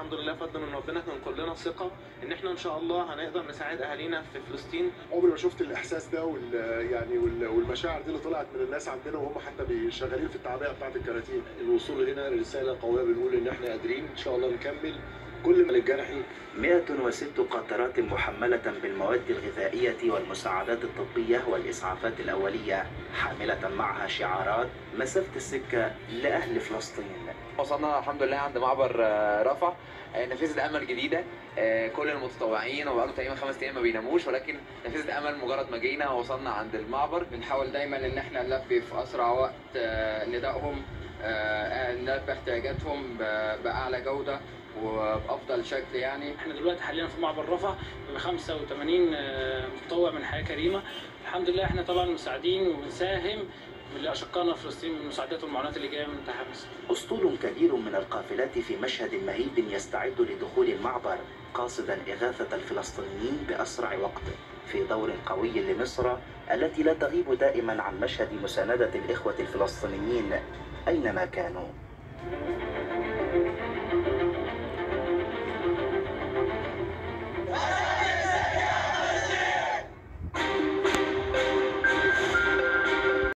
الحمد لله فضل من ربنا كان كلنا ثقة ان احنا ان شاء الله هنقدر نساعد اهالينا في فلسطين. عمري ما شفت الاحساس ده يعني والمشاعر دي اللي طلعت من الناس عندنا وهم حتى شغالين في التعبئه بتاعت الكراتين. الوصول هنا رسالة قوية بنقول ان احنا قادرين ان شاء الله نكمل كل ما للجرحي. 106 قاطرات محملة بالمواد الغذائية والمساعدات الطبية والإسعافات الأولية، حاملة معها شعارات مسافة السكة لأهل فلسطين. وصلنا الحمد لله عند معبر رفح، نافذة أمل جديدة، كل المتطوعين وبقالهم تقريبا 5 أيام ما بيناموش، ولكن نافذة أمل مجرد ما جينا ووصلنا عند المعبر. بنحاول دايما إن احنا نلبي في أسرع وقت ندائهم، نلبي احتياجاتهم بأعلى جودة وبأفضل شكل. يعني احنا دلوقتي حاليا في معبر رفح ب 85 متطوع من حياة كريمة. الحمد لله احنا طبعا مساعدين وبنساهم لأشقائنا في فلسطين بالمساعدات والمعونات اللي جاية من تحت مصر. أسطول كبير من القافلات في مشهد مهيب يستعد لدخول المعبر، قاصدا إغاثة الفلسطينيين بأسرع وقت، في دور قوي لمصر التي لا تغيب دائما عن مشهد مساندة الإخوة الفلسطينيين أينما كانوا.